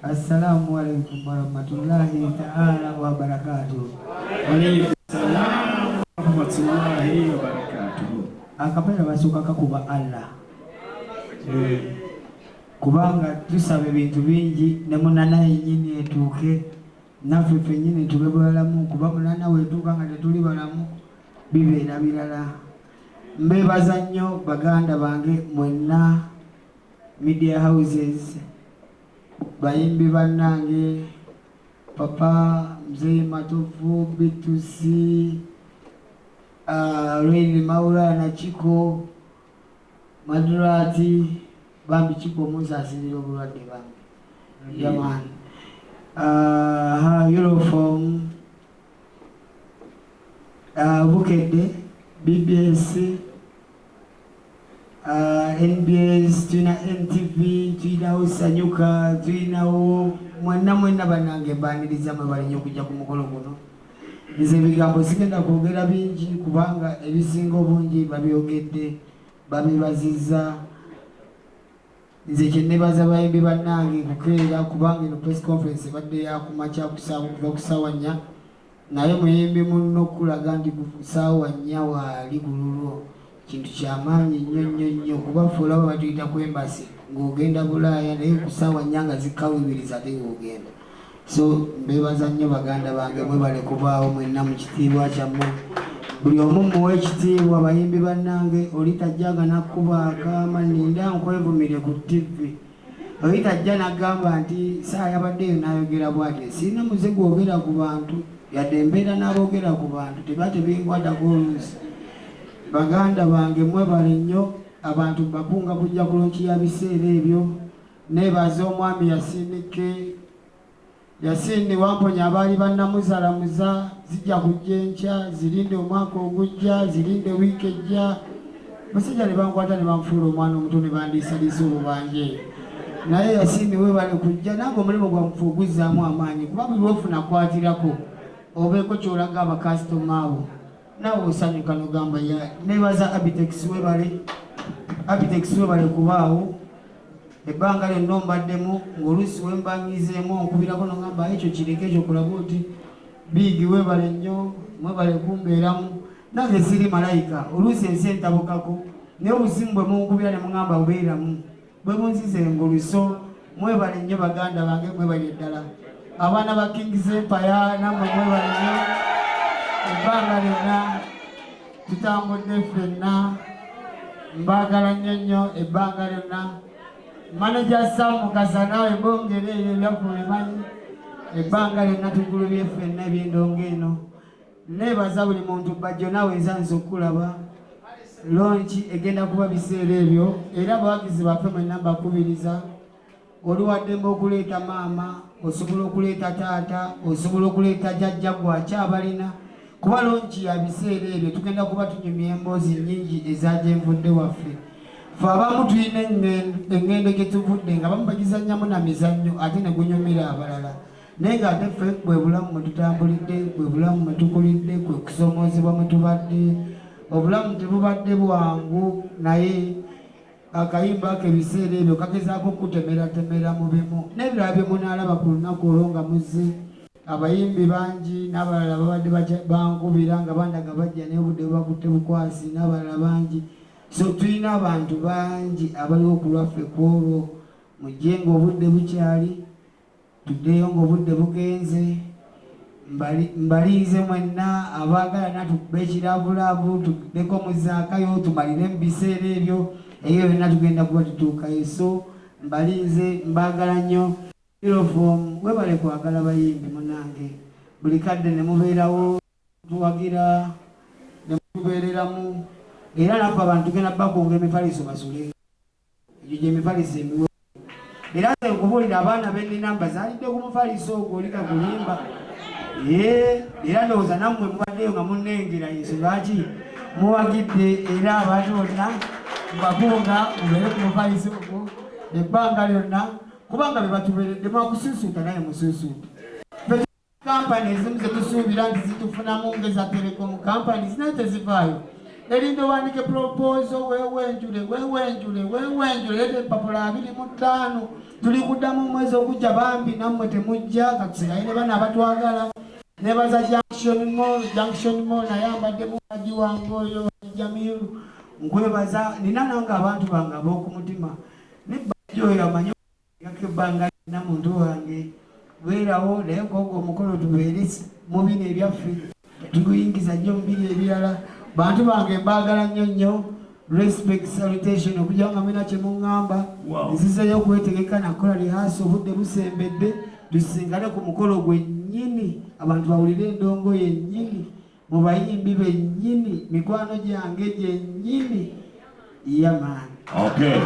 Assalamu alaikum warahmatullahi taala wabarakatuh. Walaikum salam warahmatullahi wabarakatuh. Akapeera basooka kakuba Allah, kubanga tusaba ebintu bingi ne munana yennyini etuuke naffe ffennyini tube balamu, kuba munana wetuuka nga tetuli balamu bibeera birala. Mbeebaza nnyo baganda bange mwenna, media houses, bayimbi bannange, Papa Mzee Matovu, B2C, Rein Maulana, Chiko Madrati, bambi Chiko munsaasirira obulwadde bambi jamani, Euroform, Bukedde, BBS, NBS, tulina NTV, tulinawo Sanyuka, tulinawo mwenna mwenna. Bannange, mbaniriza, mwebale nnyo okujja ku mukolo guno. Nze ebigambo sigenda kwogera bingi kubanga ebisinga obungi babyogedde, babibazizza. Nze kyenebaza bayimbi bannange kukeera, kubanga eno press conference ebadde yakumakya kuva ku ssaawa 4, naye muyimbi munno okulaga nti ku ssaawa 4 waali ku lulwo kintu kyamaanyi nnyo nnyo nnyo, kuba ffe olaba batuyita ku embassy ng'ogenda Bulaaya, naye ku ssaawa 4 nga zikawibiriza ate ng'ogenda. So mbebaza nnyo baganda bange, mwebale kubaawo mwenna mu kitiibwa kyammwe. Buli omu muwe ekitiibwa. Bayimbi bannange, oli tajjaga nakkuba akaama ninda nkwevumire ku TV, oli tajja nagamba nti saa yabaddeyo nayogera bwati. Sirina muze gwogera ku bantu, yadde embeera n'aboogera ku bantu teba tebinkwatako oluusi. Baganda bange, mwebale nnyo. Abantu bakunga kujja ku launch ya biseera ebyo. Neebaza omwami Yasinike Yasini wamponya abaali bannamuzalamuza, zijja kujja enkya, zirinde omwaka ogujja, zirinde wiiki ejja. Basajja ne bankwata ne banfuula omwana omuto ne bandiisaliisa obubanje. Naye Yasini, webale kujja nange. Omulimu gwamfe oguzzaamu amaanyi, kuba buli lwofuna kwatirako obeeko kyolaga abakasitoma abo, naawe osanyuka nogamba ya. Nebaza Abitex, webale Abitex, webale kubaawo ebbanga lyonna ombaddemu, ng'oluusi wembangizeemu onkubirako nogamba ekyo kireke, ekyo kulaba oti biigi. Webale nnyo, mwebale kumbeeramu. Nange siri malayika, oluusi ensi entabukako, naye obusimu bwe munkubira ne muŋŋamba bubeeramu bwe bunziza engulu. So mwebale nnyo baganda bange, mwebale ddala. Abaana ba Kings Empire, nammwe mwebale nnyo. Ebbanga lyonna tutambudde ffenna, mbaagala nnyo nnyo ebbanga lyonna. Manager Sam Mukasa, naawe bongere ebyo ebyaffe obimanyi, ebbanga lyonna tugulubye ffenna ebyendongo eno. Neebaza buli muntu. Bajjo, naawe nsanze okulaba. Launch egenda kuba biseera ebyo, era abawagizi baffe mwenna mbakubiriza. Oli waddembe okuleeta maama, osobola okuleeta taata, osobola okuleeta jjajja gwakyabalina, kuba launch ya biseera ebyo. Tugenda kuba tunyumya emboozi nnyingi ezagyenvudde waffe. Fe abamu tulina eŋŋendo gye tuvudde nga bamu bagizannyamu na mizannyo ate ne gunyumira abalala, naye ng'ate ffe bwe bulamu mwe tutambulidde, bwe bulamu mwe tukulidde, kwe kusomoozebwa mwe tubadde. Obulamu tebubadde bwangu, naye akayimba ako ebiseera ebyo kagezaako okutemeratemera mu bimu n'ebirala bye munaalaba ku lunaku olwo nga muzze. Abayimbi bangi n'abalala babadde bankubira nga bandaga bajja, naye obudde bubakutte bukwasi, n'abalala bangi. So tulina abantu bangi abaliwo ku lwaffe ku olwo. Mujje ng'obudde bukyali, tuddeyo ng'obudde bugenze. Mbalinze mwenna abaagala natukube ekirabulabu, tuddeko muzaakayo, tumalire mu biseera ebyo. Ebyo byonna tugenda kuba tutuukayo. So mbalinze, mbaagala nnyo. Eurofom, webale kwagala bayimbi munange. Buli kadde ne mubeerawo tuwagira ne mutubeereramu, era naffe abantu tugenda bakunga emifaliso basule egyo gyemifaliso emiwe. Era nze nkubuulira, abaana bennina mbazaalidde ku mufaliso ogwo, oli kakulimba. Era ndowooza nammwe mubaddeyo nga munnengera ensonga lwaki muwagidde, era abantu bonna mbakunga mubeere ku mufaliso ogwo ebbanga lyonna, kubanga be batubeeredde. Mwakusuusuuta naye musuusuuta. Kampani ezimu zetusuubira nti zitufunamu ngeza telecom companies, naye tezivaayo. Erinda owandike proposal, wewenjule wewenjule wewenjule, leeta empapula 25. Tuli kuddamu omwezi ogujja, bambi nammwe temujja. Katusigaye ne bana abatwagala. Nebaza Junction Mall, Junction Mall naye ambaddemu aji wange oyo Jamiru, nkwebaza. Nina nange abantu bange ab'oku mutima, ne bajja oyo amanyi gako ebbanga lina muntu wange beerawo, naye nkogwo omukolo tubeere mu bino ebyaffe, tetuguyingiza nnyo mu biri ebirala. Bantu bange mbaagala nnyo nnyo. Respect, salutation, okujja nga mwina kye muŋŋamba. Nzizeyo okwetegeka nakola rehearsal, obudde busembedde. Tusisinkane ku mukolo gwennyini, abantu bawulire endongo yennyini mu bayimbi bennyini, mikwano gyange gyennyini. Yeah man. Okay.